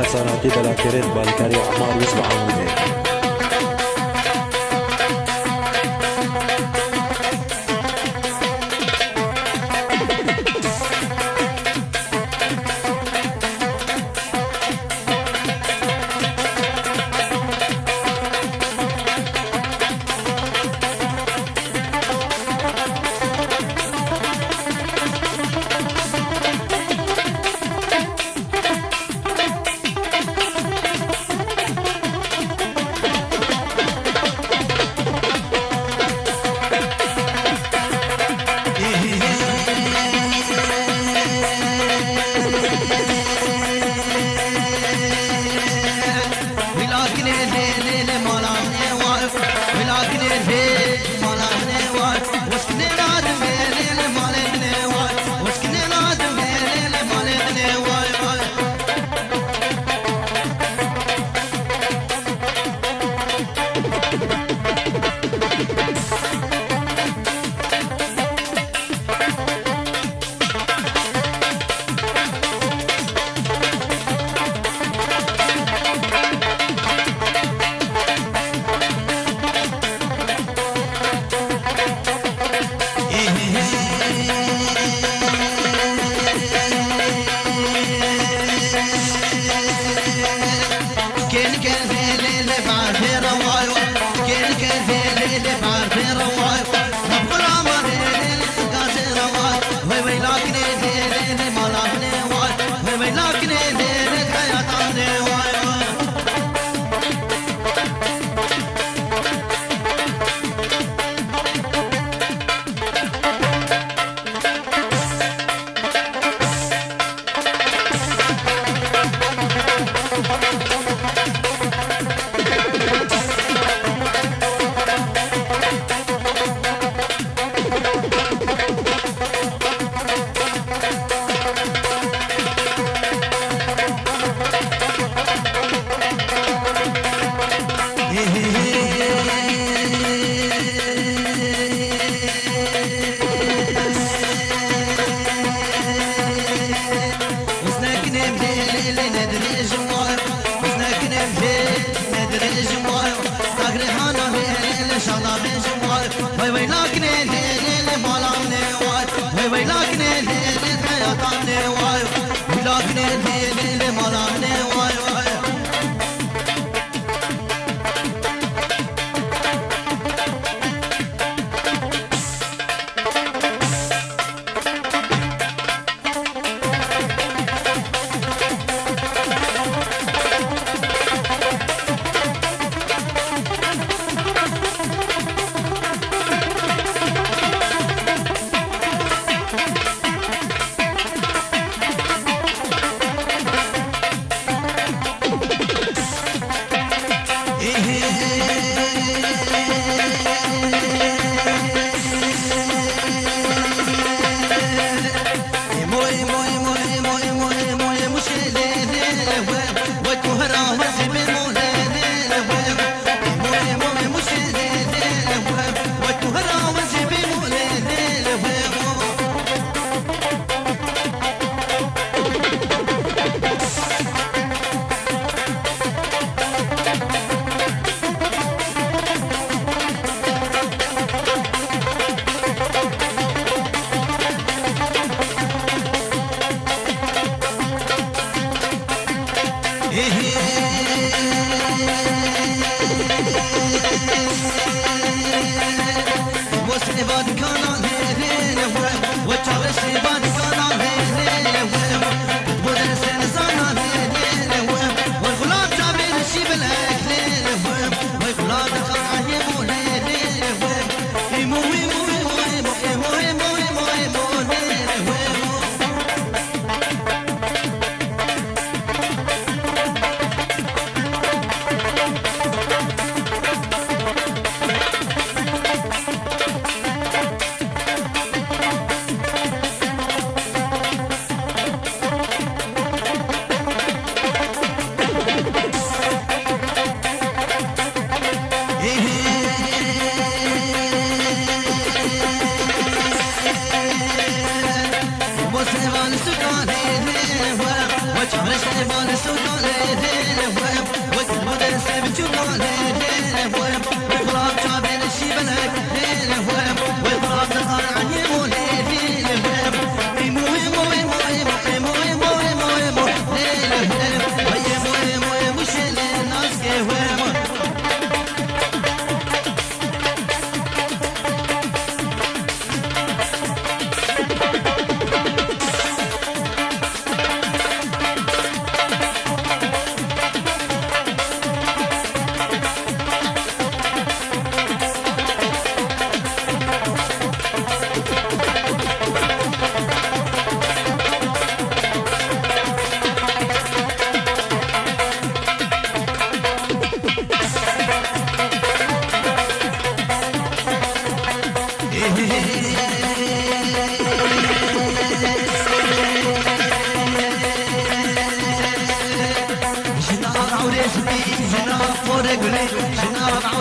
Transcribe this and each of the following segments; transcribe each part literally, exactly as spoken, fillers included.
Esanatî belakirin, balkarî Emar Yusuf Amûdê.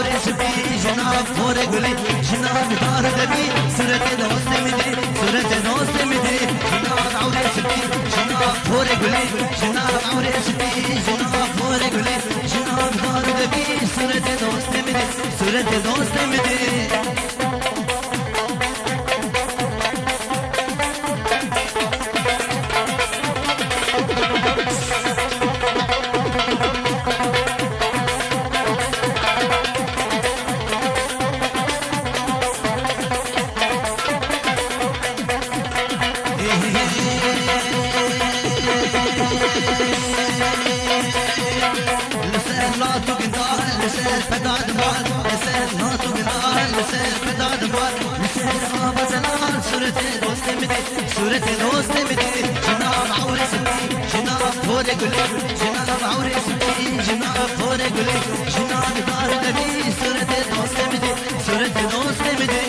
Ewrê spî, jina porê gulî, jina bi dar de bî, suretê dostê min dî, suretê dostê min dî. Jina ewrê spî, jina porê gulî, jina ewrê spî, jina porê gulî, jina bi dar de bî, suretê dostê min dî, suretê dostê min dî. Li ser lat û gindan, li ser peda diman, li ser lat û gindan, li ser peda diman, li ser ava zelal, suretê dostê min dî, suretê dostê min dî. Jina ewrê spî, jina porê gulî, jina ewrê spî, jina porê gulî, jina bi dar de bî, suretê dostê min dî, suretê dostê min dî.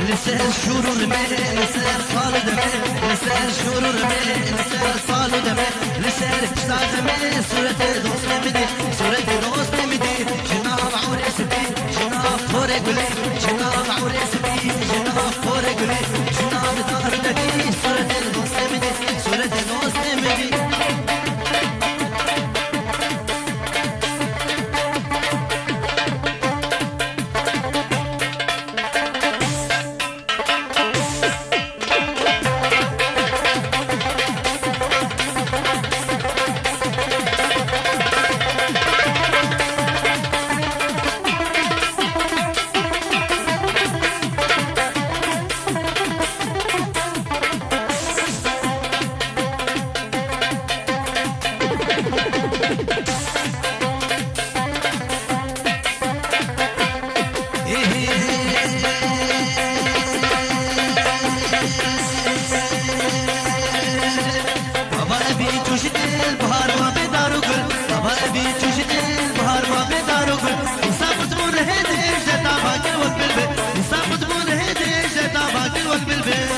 Li ser şûr û rimê, li ser xal û demê, li ser şûr û rimê, li ser xal û demê, li ser pişta xemê, suretê dostê min dî, suretê dostê min dî. Jina ewrê spî, jina porê gulî, jina ewrê spî, jina porê gulî, jina bi dar de bî, suretê dostê min dî, suretê dostê min dî. Baba evî çûşitê bahar ma bê dar û gul. Baba evî çûşitê bahar ma bê dar û gul. Însan qutbûn rehê dê jeta bakir wek bilbil. Însan qutbûn rehê dê jeta bakir wek bilbil.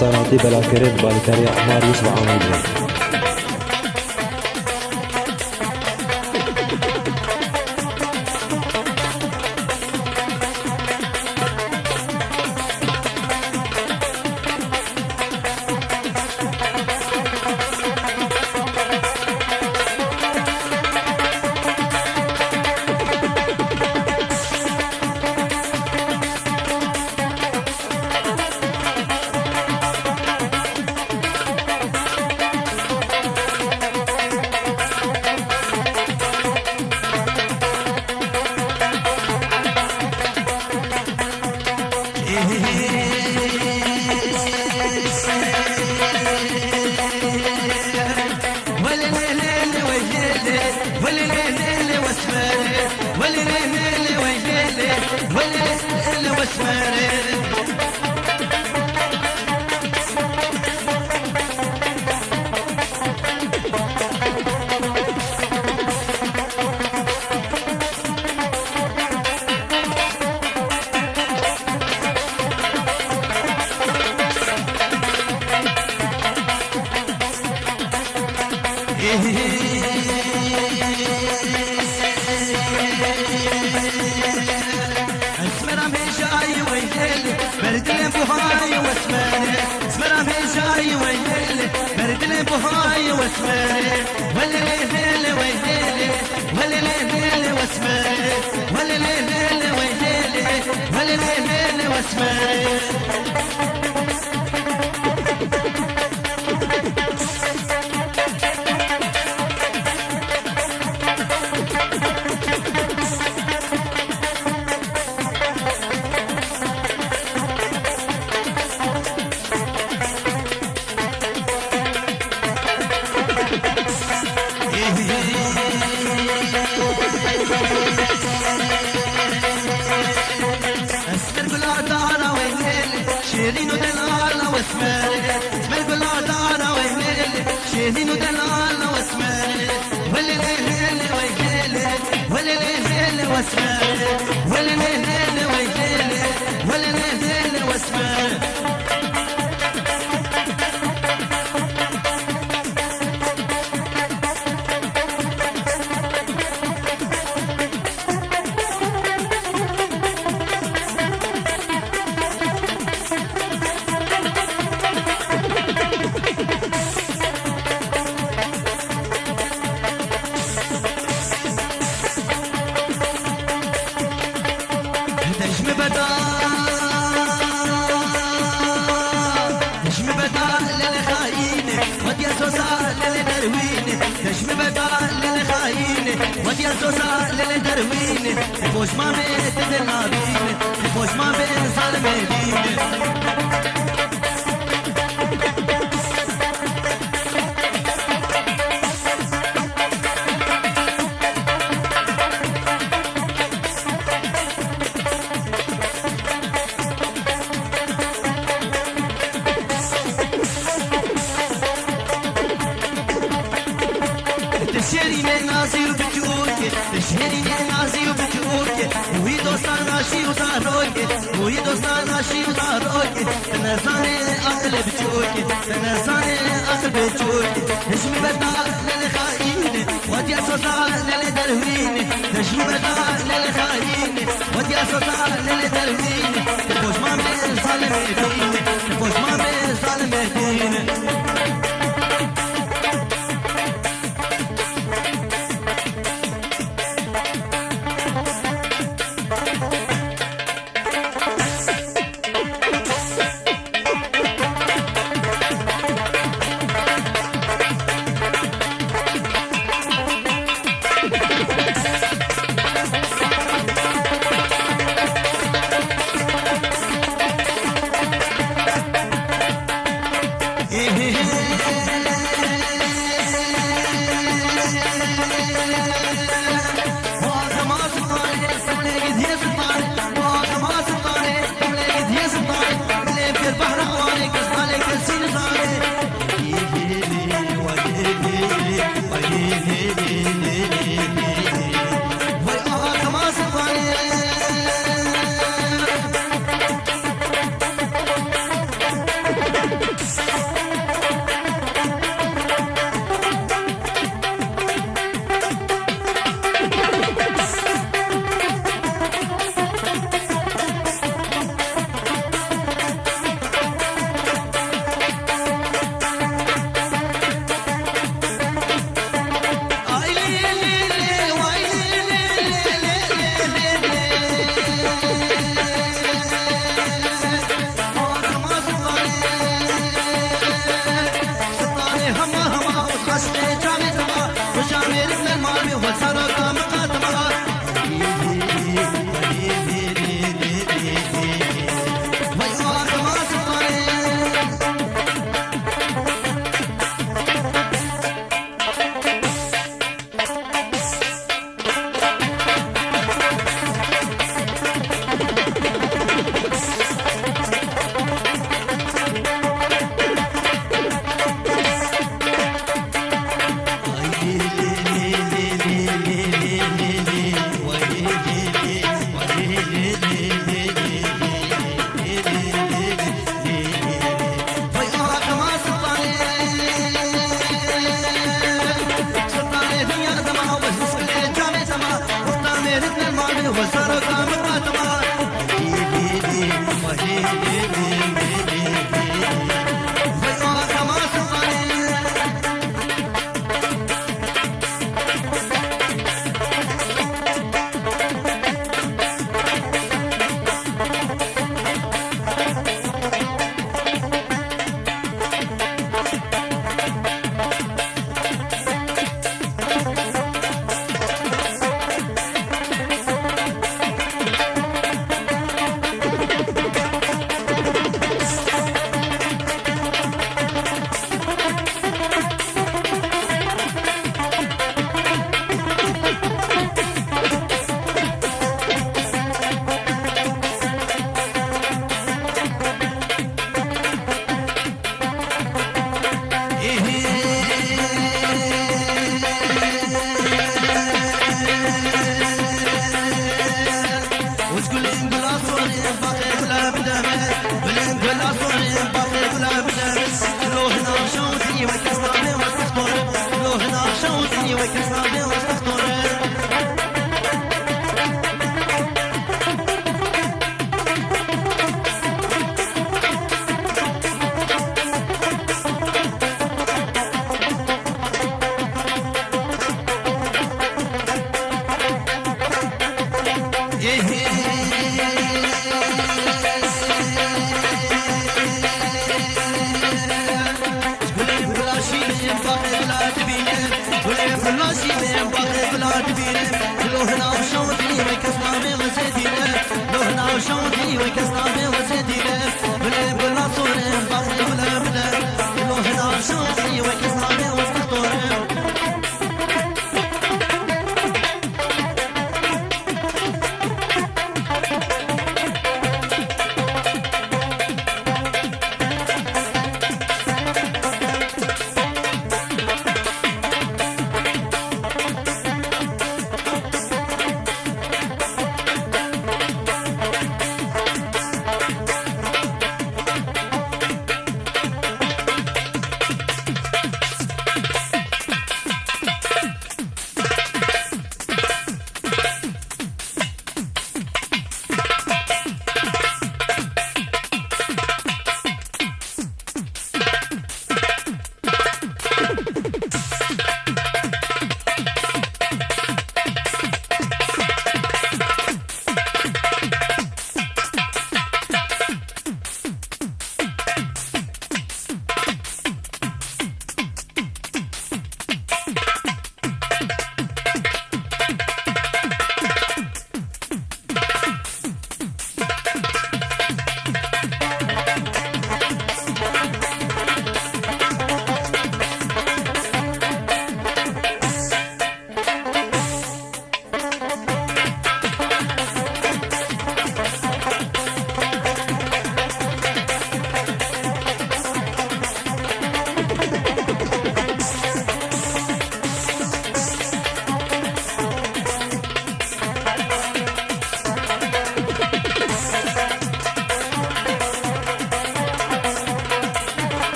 Sanatî belakirin, balîkariya Marius ve Amîdê. Esmeram hêjayî weylêlê, berdilê buhayê wesmerê. Esmeram hêjayî weylêlê, berdilê buhayê wesmerê. Welêlê lêlê weylêlê, welêlê lêlê wesmerê. Welêlê lêlê weylêlê, welêlê lêlê wesmerê. Esmer gula dara weylêlê, şêrîn û delala wesmerê. Esmer gula dara weylêlê, şêrîn û delala wesmerê. Welêlê lêlê weylêlê, welêlê lêlê wesmerê. Welêlê lêlê weylêlê, welêlê lêlê wesmerê. Dejmi beda, dejmi beda lele xayîne, wadiya zoza lele derwîne. Dejmi beda lele xayîne, wadiya zoza lele derwîne. Ti pojmamê ti dil nabîne, ti pojmamê zalimê dîne. Ti şêrînê nazî û biçûkê, ti şêrînê nazî û biçûkê, wî dostan aşî û zarokê, wî dostan aşî û zarokê. Ti nezanê aqilê biçûkê, ti nezanê aqil biçûkê. Dejmi beda lele xayîne, wadiya soza lele derwîne. Dejmi beda lele xayîne, wadiya soza lele derwîne. Ti pojmamê zalimê dîne, ti pojmamê zalimê dîne. Baxê gula dibîne, gulê gula şîne, baxê gula dibîne. Lo hina şawtî we kes navê we zêdîne. Lo hina şawtî we kes navê we zêdîne. Gulê gula sore, baxê gula bide. Lo hina şawtî we kes navê we zêdîne.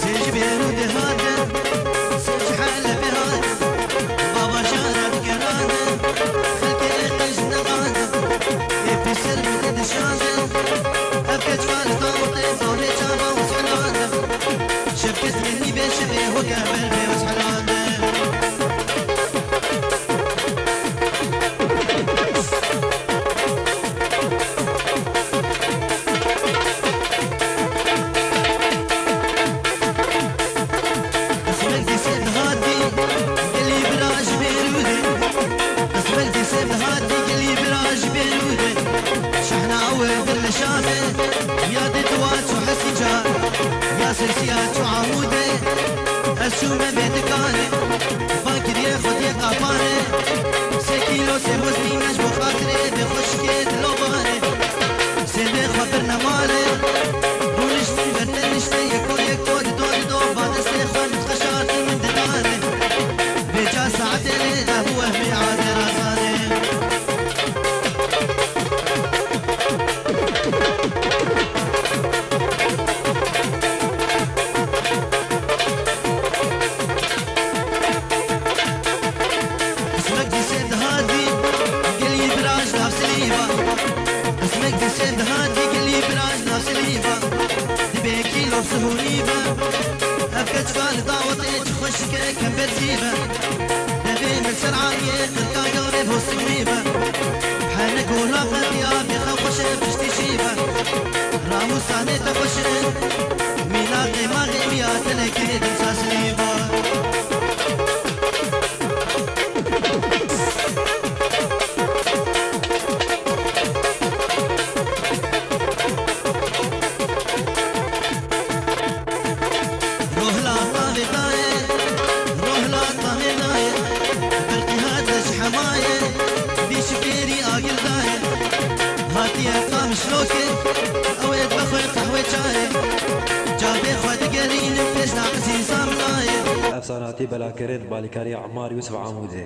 Sê ji Bêrûdê hatin, sê ji Helebê hatin, bava şara digerandin, xelkê qij nexandin, ê pîser min didişandin, ev keçika li dawetê bavê çava wis helandin, şevket yenî bê şevê hoke ber bê wis helandin. Qismet dîsê dihatî gelî bira ji Bêrûdê. Qismet dîsê dihatî gelî bira ji Bêrûdê. Şehna ew e vir li Şamê. Ya dê diwa çû Hesî Car. Ya sirsiya çû Amûdê. Ez çûme vê dikanê. Van kiriye xwediyê qapanê. Sê kîlo sê weznî me ji bo xatirê vê xweşikê dilobanê. Sêndê xwe birne malê. Rûniştin ber teniştê yeko yeko dido dido ba destê xwe min xeşartin min didanê. Vêca saetê lê de bû wehmê adê razanê. Qismek dîsê dihatî gelî biraj nav silîva. Qismek dîsê dihatî gelî biraj nav silîva. Dibê kîlo sihûnî be. Ev keçika li dawetê çi xweşik e kemberzî be. Devê min ser aliyê qirka gavê bostimî be. Hene gola qetiya bê xew xweş e piştî şî be. Ramûsanê te xweş e. Mîna qêma qêmiya tenekê dimsa silîva. Rohla tavê dayê, rohla tavê dayê, berqî hate ji hemayê, bî şikêrî agir dayê. Hatiye qamişlokê, ew ê vexwe qehwe çayê, çavê xwe digerînim pêş da ezîza min nayê. Efsanatî belakirin, balîkariya Emar Yusuf Amûdê.